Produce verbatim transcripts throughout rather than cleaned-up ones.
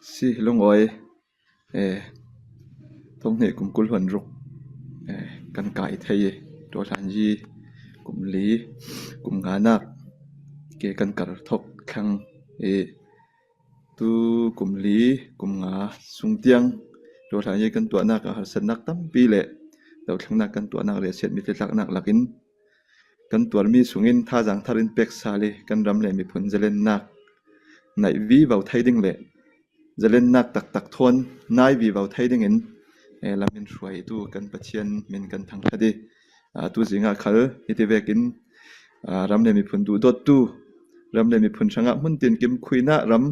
Si lungawi, eh, thonghnih kum kul hluan ruk, eh, kan kai thei i, Tualhlanyi kum li, kum nganak ke kan kar thok thlang i, tu kum li, kum nga sung tiang Tualhlanyi kan tuahnak a harsatnak tampi le dothlennak kan tuahnak riahsiat mi tlitlaknak lakin kan tuarmi sungin thazaang thar in pek sal i kan ram le miphun zalennak naih vivo thei ding le zalennak taktak thawn nai vivo thei dingin, eh, lam in hruaitu kan Pathian min kan thangṭhat i, ah, tu zingah khal hiti vekin, ah, ram le miphun duhdawttu, ram le miphun hrangah hmun tin kimkhuina ram,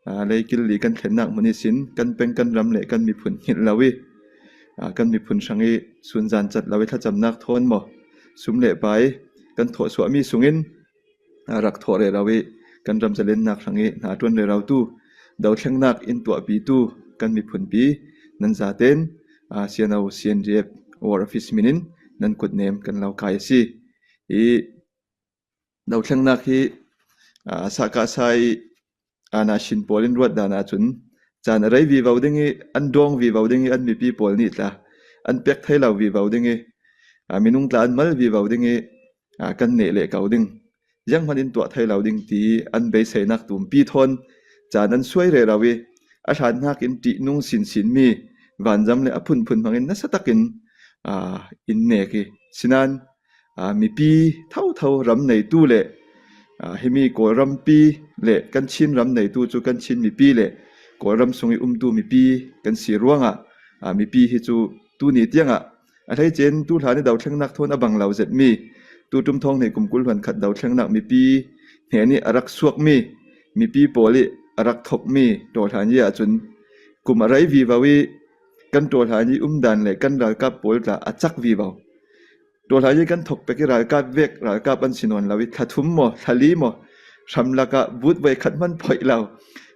ah, leikil li kan thlennak hmun ihsin kan peng kan ram le kan miphun hngilh lo i, ah, kan miphun hrang i sunzan cat lo i thlacamnak thawn maw, sum le pai kan thawhsuahmi sungin, ah, rak thawh rero i kan ram zalennak hrang i hna ṭuan rerotu dothlennak in tuahpitu kan miphunpi nan zaten, ah, C N O, C N D F War Office minin nan kutnem kan lo kai a si. I dothlennak hi, ah, sahkahsa i ana sin pawl in ruat dan ahcun caan a rei vivo ding i an dawng vivo ding i an mipi pawl nih tla an pek thei lo vivo ding i, ah, minung tla an mal vivo ding i, ah, kan neh leh ko ding, zianghman in tuah thei lo ding ti an beiseinak tumpi thawn caan an suai rero i a hlanhnak in ṭihnung sinsinmi vanzam le a phunphun hmangin nasa takin, ah, in nek i sinan, ah, mipi thotho ram neitu le, ah, himi Kawlrampi le kan Chin ram neitu cu kan Chin mipi le Kawlram sung i umtu mipi kan si ruangah, ah, mipi hi cu tuni tiangah a hleice in tu hlan i dothlennak thawn a bang lo zetmi, tu ṭum thawng hnih kum kul hluan khat dothlennak mipi hnen i a rak suakmi, mipi pawl i a rak thokmi Tualhlanyi ahcun kum a rei vivo i kan Tualhlanyi umdan le kan ralkap pawl tla a cak vivo. Tualhlanyi kan thok pek i ralkap vek ralkap an si nawn lo i thla thum maw, thla li maw, hramlak ah vut voikhat hman phoih lo,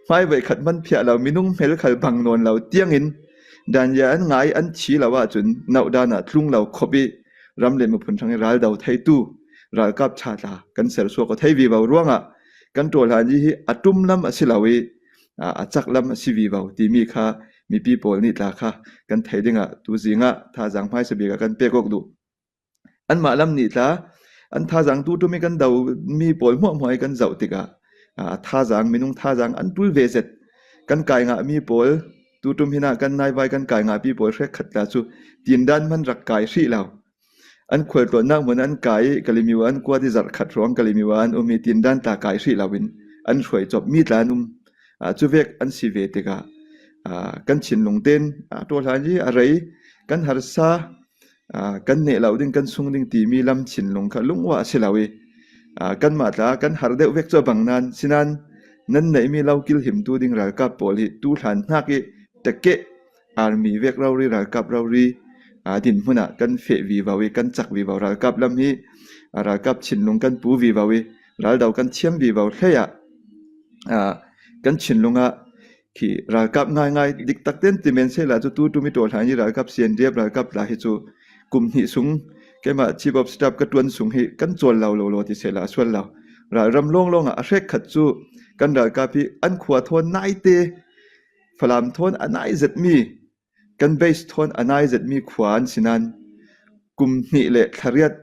hmai voikhat hman phiah lo, minung hmel khal bang nawn lo tiangin danya an ngai an thi lo ahcun nauhdan ah tlung lo khop i ram le miphun hrang i ral do theitu ralkap ṭha tla kan sersuak aw thei vivo ruangah kan Tualhlanyi hi a ṭum lam a si lo i, aa, a cak lam a si vivo timi kha mipi pawl nih tla kha kan thei dingah tu zingah thazaang hmaisa bik ah kan pek awk duh. Anmah lam nih tla an thazaang tu ṭum i kan do mi pawl hmuahhmuah i kan zoh tikah, aa, thazaang, minung thazaang an ṭul ve zet. Kan kai ngahmi pawl, tu ṭum hin ah kan naivai kan kai ngahpi pawl hrekkhat tla cu tindan hman rak kai hrih lo. An khualtlawnnak hmun an kai i Kalemyo an kuat i zarh khat hrawng Kalemyo an um i tindan tla kai hrih loin an hruai cawpmi tla an um. Aa, cuvek an si ve tikah, aa, kan thinlung tein, aa, Tualhlanyi a rei kan harsa, aa, kan neh lo ding, kan sung ding timi lam thinlung kha lunguah a si lo i, aa, kanmah tla kan har deuh vek cu a bang nan, sinan nan neihmi lo kilhimtu ding ralkap pawl hi tu hlan hnak i takeh army vek rori, ralkap rori, aa, dinhmun ah kan feh vivo i kan cak vivo, ralkap lam hi, aa, ralkap thinlung kan pu vivo i raldo kan thiam vivo hlei ah, aa, kan thinlung ah khi ralkap ngaingai diktak tein ti men sehla cu tu ṭum i Tualhlanyi ralkap C N D F ralkap tla hi cu kum hnih sung keimah Chief of Staff ka ṭuan sung hi kan cawl lo lo law ti sehla a sual lo. Ralram lawnglawng ah a hrekkhat cu kan ralkap hi an khua thawn naite, Falam thawn a nai zetmi, kan base thawn a nai zetmi khua an si nan kum hnih le thla riat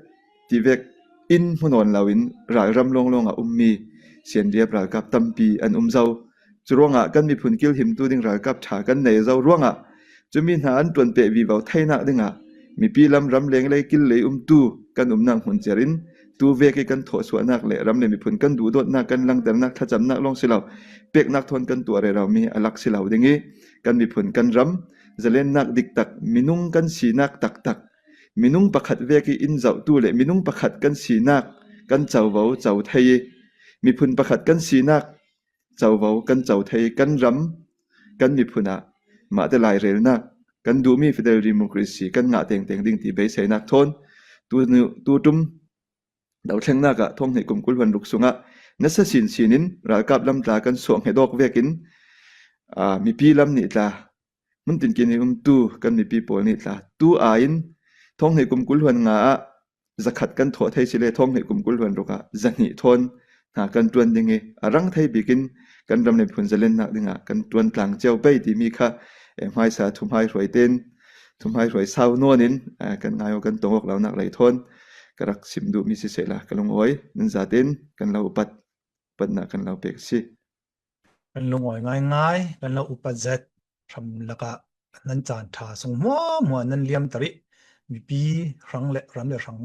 ti vek inn hmu nawn loin ralram lawnglawng ah ummi C N D F ralkap tampi an um zo. Curuangah kan miphun kilhimtu ding ralkap ṭha kan nei zo ruangah cumi hna an ṭuanpeh vivo theinak dingah mipi lam ram lenglei killei umtu kan umnak hmun ciar in tu vek i kan thawhsuahnak le ram le miphun kan duhdawtnak, kan langternak, thlacamnak lawng si lo, peknak thawn kan tuah reromi a lak si lo ding i kan miphun kan ram zalennak diktak, minung kan sinak taktak, minung pakhat vek i in zohtu le minung pakhat kan sinak kan covo co thei i miphun pakhat kan sinak covo kan co thei i kan ram, kan miphun ah mahte lairelnak, kan duhmi federal democracy kan ngah tengteng ding ti beiseinak thawn tu, tu ṭum dothlennak ah thawng hnih kum kul hluan ruk sungah nasa sinsin in ralkap lam tla kan suah hnget awk vekin, aa, mipi lam nih tla, hmun tinkin i umtu kan mipi pawl nih tla tu aiin thawng hnih kum kul hluan nga ah zakhat kan thawh thei si le thawng hnih kum kul hluan ruk ah zahnih thawn hna kan ṭuan ding i a rang thei bikin kan ram le miphun zalennak dingah kan ṭuan tlang cio pei timi kha, eh, hmaisa thuhmaihruai tein, thuhmaihruai sau nawnin, eh, kan ngai aw, kan tong awk lonak lei thawn ka rak sim duhmi sisehla ka lungawi, nan zatein kan lo upat, upatna kan lo pek a si. Kan lungawi ngaingai, kan lo upat zet, hram lakah nan caan ṭha sung hmuahhmuah nan liamter ih, mipi hrang le ram le hrang,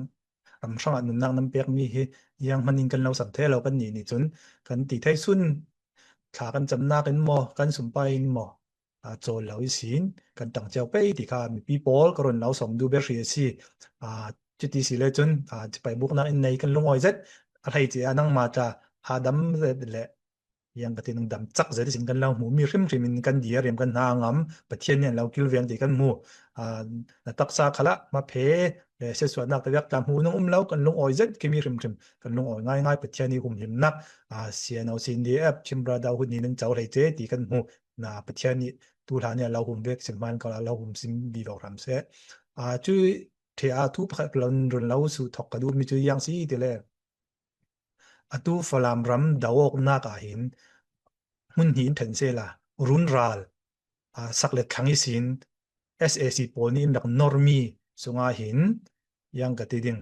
ram hrangah nunnak nan pekmi hi zianghman in kan lo sam thei lo kan nih nih cun, kan ti thei sun, thla kan camnak in maw, kan sumpai in maw, aa, cawl lo ihsin kan ṭang cio pei ti kha mipi pawl ka run lo sawm duh bia hri a si. Aa, cuti si le cun, aa, cipai buknak in nei kan lungawi zet, a hleice ah nangmah tla hadam zet le ziang ka ti, nung dam cak zet ihsin kan lo hmu. Mi hrimhrim in kan dir riam kan hna a ngam, Pathian nih an lo kilveng ti kan hmu. Aa, na taksa khalah maphe le siatsuahnak te vek tla hmu nung um lo, kan lungawi zet khi mi hrimhrim kan lungawi ngaingai. Pathian ih humhimnak, aa, C N O, C N D F, Chin Brotherhood nih nan co hleice ti kan hmu. Na Pathian ih tu hlan ih a lo hum vek sin hman kal a lo hum sim vivo hram seh. Aa, cu ṭheh ah thu pakhat run lo suh thok ka duhmi cu ziang si ti le, atu Falam ram do awknak ah hin hmun hnih in ṭhen sehla, runral, aa, sak le thlang ihsin S A C pawl nih in rak normi sungah hin ziang ka ti ding,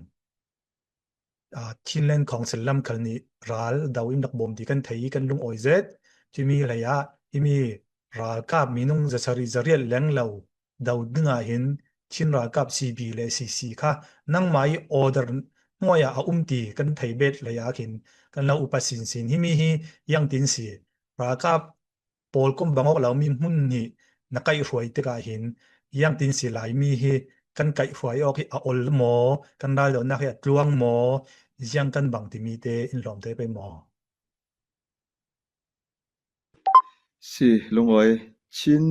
aa, Chinland Council lam khal nih ral do in rak bawm ti kan thei ih kan lungawi zet. Cumi hlei ah himi ralkap minung zasarih zariat leng lo do dingah hin Chin ralkap C B le C C kha nangmah ih order hnuai ah a um ti kan thei bet hlei ah khin kan lo upat sinsin. Himi hi ziangtin si, ralkap pawl kom bang awk lomi hmun hnih na kaihhruai tikah hin ziangtin si lai, mi hi kan kaihhruai awk hi a ol maw, kan raldohnak hi a tluang maw, ziang kan bang timi te in hlawm te pei maw? Si, lungawi. Chin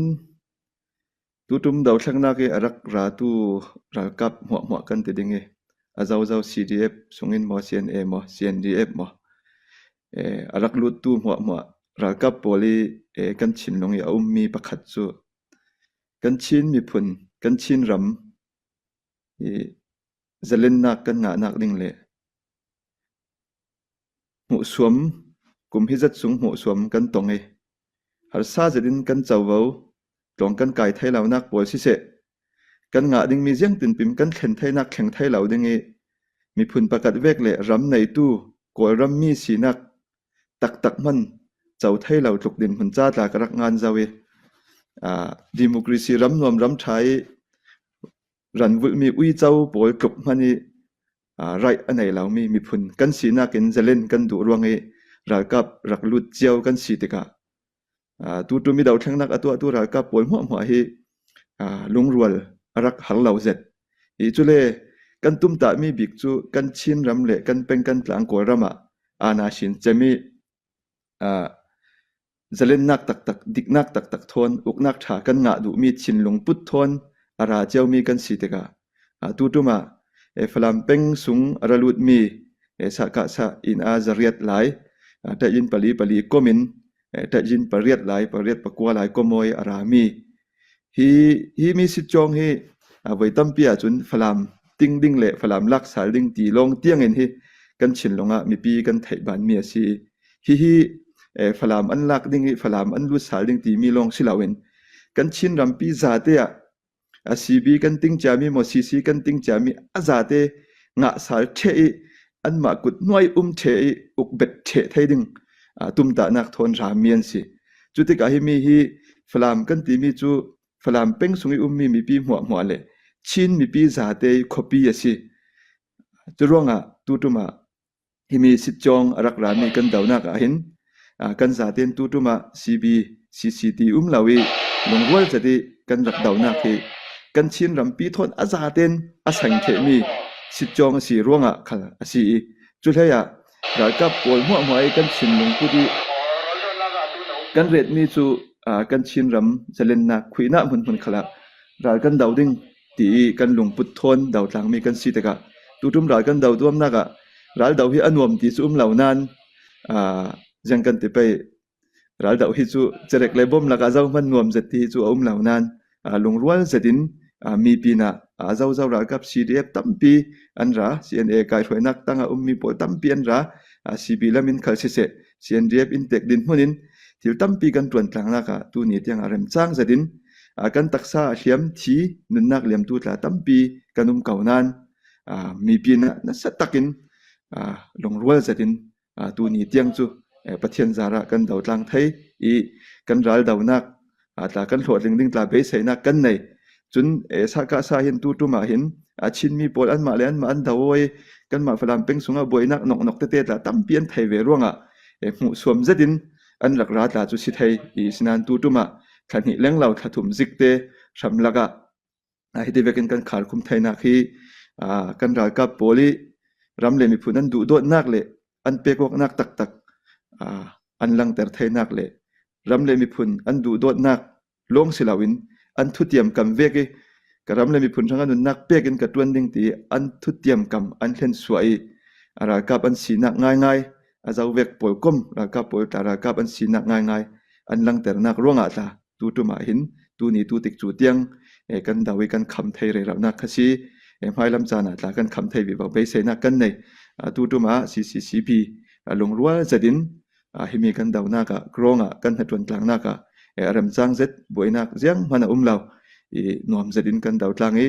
tuṭum dothlennak ih a rak ratu ralkap hmuahhmuah kan ti ding ih, a zozo C D F sungin maw, C N A maw, C N D F maw, eh, a rak luttu hmuahhmuah ralkap pawl ih, eh, kan thinlung ih a ummi pakhat cu kan Chin miphun, kan Chin ram ih zalennak kan ngahnak ding le hmuhsuam, kum hi zat sung hmuhsuam kan tong ih, harsa zetin kan covo, tlawng kan kai thei lonak pawl siseh, kan ngah dingmi ziangtinpim kan thlen theinak thleng thei lo ding ih, miphun pakhat vek le ram neitu Kawlram mi sinak taktak hman co thei lo tluk dinhmun ca tla ka rak ngan zo ih, aa, democracy ram nuam ram ṭha ih ran vulhmi uico pawl tluk hman ih, aa, right a nei lomi miphun kan sinak in zalen kan duh ruang ih ralkap rak lut cio kan si tikah, aa, tuṭum ih dothlennak a tuahtu ralkap pawl hmuahhmuah hi, aa, lungrual a rak har lo zet. Ih cule kan tumtahmi bik cu kan Chin ram le kan peng kan tlang Kawlram ah aana sin cem ih, aa, zalennak taktak, diknak taktak thawn uknak ṭha kan ngah duhmi thinlung put thawn a ra ciomi kan si tikah, aa, tuṭum ah, eh, Falam peng sung a ra lutmi, eh, sahkahsah in a zariat lai, aa, ṭain pali pali kom in, eh, ṭain pariat lai, pariat pakua lai kom aw ih a rami hi, himi sitcawng hi, aa, voi tampi ahcun Falam ting ding le Falam laksal ding ti lawng tiangin hi kan thinlung ah mipi kan theih banmi a si. Hihi, eh, Falam an lak ding ih Falam an lutsal ding timi lawng si loin kan Chin rampi zate ah, a C B kan ting ciami maw, C C kan ting ciami a zate ngahsal ṭheh ih anmah kut hnuai um ṭheh ih ukbet ṭheh thei ding, aa, tumtahnak thawn rami an si. Cutikah himi hi Falam kan timi cu Falam peng sung ih ummi mipi hmuahhmuah le Chin mipi zate ih khuapi a si. Curuangah tuṭum ah himi sitcawng a rak rami kan donak ah hin, aa, kan zaten tuṭum ah C B, C C T um lo ih lungrual zet ih kan rak donak hi kan Chin rampi thawn a zaten a seng ṭhehmi sitcawng a si ruangah khal a si ih, cuhlei ah ralkap pawl hmuahhmuah ih kan thinlung put ih kan retmi cu, aa, kan Chin ram zalennak khuinak hmunhmun khalah ral kan do ding ti ih kan lungput thawn do tlangmi kan si tikah, tuṭum ral kan do tuamnak ah ral do hi a nuam ti cu um lo nain, aa, ziang kan ti pei, ral do hi cu cerek le bom lakah zohman nuam zet ti hi cu a um lo nain, aa, lungrual zetin, aa, mipi in ah, aa, zozo ralkap C D F tampi an ra, C N A kaihhruainak tangah ummi pawl tampi an ra, aa, C B lam in khal siseh, C N D F in tek dinhmun in thil tampi kan ṭuan tlangnak ah tuni tiang ah remchang zetin, aa, kan taksa ah hliam thi nunnak liamtu tla tampi kan um ko nan, aa, mipi in ah nasa takin, aa, lungrual zetin, aa, tuni tiang cu, eh, Pathian zarah kan do tlang thei i kan ral donak, aa, tla kan hlawhtling ding tla beiseinak kan nei. Cun, eh, Sakasa hin tu ṭum ah hin, aa, Chinmi pawl anmah le anmah an do aw i kanmah Falam peng sungah buainak nawknawk tete tla tampi an thei ve ruangah, eh, hmuhsuam zetin an rak ra tla cu si thei i, sinan tu ṭum ah thla hnih lenglo thla thum zikte hramlak ah, aa, hiti vekin kan khar khum theinak hi, aa, kan ralkap pawl i ram le miphun an duhdawtnak le an pek awknak taktak, aa, an langter theinak le ram le miphun an duhdawtnak lawng si loin an thutiam kam vek i, ka ram le miphun hrang a nunnak pek in ka ṭuan ding ti an thutiam kam an hlensuah i, a ralkap an sinak ngaingai, a zovek pawlkom ralkap pawl tla ralkap an sinak ngaingai an langternak ruangah tla tu ṭum ah hin tuni tu tikcu tiang, eh, kan do i kan kham thei rero nak kha si. Eh, hmailam caan ah tla kan kham thei vivo beiseinak kan nei. Ah, tu ṭum ah C C C B, ah, lungrual zetin, ah, himi kan donak ah, grong ah kan hnaṭuan tlangnak ah, eh, a remchang zet, buainak zianghman a um lo i, nuam zetin kan do tlang i,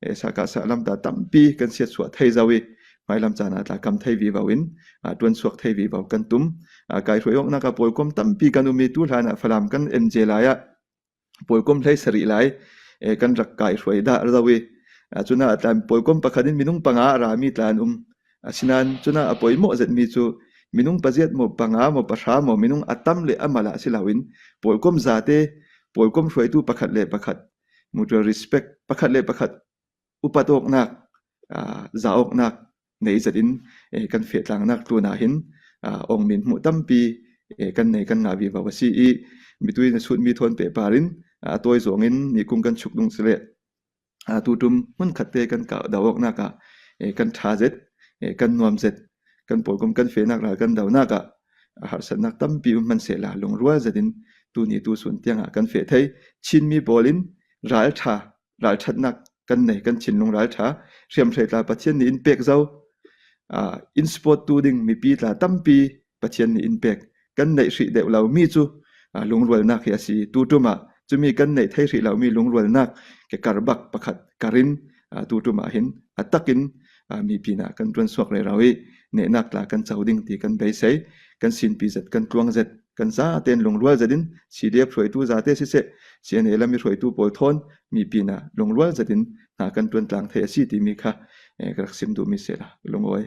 eh, Sakasa lam tla tampi kan siatsuah thei zo i, hmailam caan ah tla kham thei vivo in, ah, ṭuansuak thei vivo kan tum. Ah, kaihruai awknak ah pawlkom tampi kan um i, tu hlan ah Falam kan en cia lai ah pawlkom hleisarih lai, eh, kan rak kaihruai dah zo i, ah, cun ah tla pawlkom pakhat in minung panga a rami tla an um. Asinan cun ah a poimawh zetmi cu minung paziat maw, panga maw, pahra maw, minung a tam le a malah si loin pawlkom zate, pawlkom hruaitu pakhat le pakhat mutual respect, pakhat le pakhat upat awknak, aa, za awknak nei zetin, eh, kan feh tlangnak tlun ah hin, aa, awngmin hmuh tampi, eh, kan nei kan ngah vivo a si i, mitui na sutmi thawn pehpar in, aa, tawi zuangin nikung kan chuk ding si le, aa, tu ṭum hmunkhatte kan kah do awknak ah, eh, kan ṭha zet, eh, kan nuam zet, kan pawlkom kan fehnak ral kan donak ah, a harsatnak tampi um hman sehla lungrual zetin tuni tu sun tiang ah kan feh thei. Chinmi pawl in ralṭha, ralṭhatnak kan nei, kan thinlung ralṭha, hriamhrei tla Pathian nih in pek zo, aa, in support tu ding mipi tla tampi Pathian nih in pek, kan neih hrih deuh lomi cu, aa, lungrualnak hi a si. Tu ṭum ah cumi kan neih thei hrih lomi lungrualnak ke kar bak pakhat kar in, aa, tu ṭum ah hin a takin, aa, mipi in ah kan ṭuansuak rero i, nehnak tla kan co ding ti kan beisei, kan sinpi zet, kan tluang zet, kan zaten lungrual zetin C D F hruaitu zate siseh, C N A lam i hruaitu pawl thawn mipi in ah lungrual zetin hna kan ṭuan tlang thei a si timi kha, eh, ka rak sim duhmi sehla lungawi.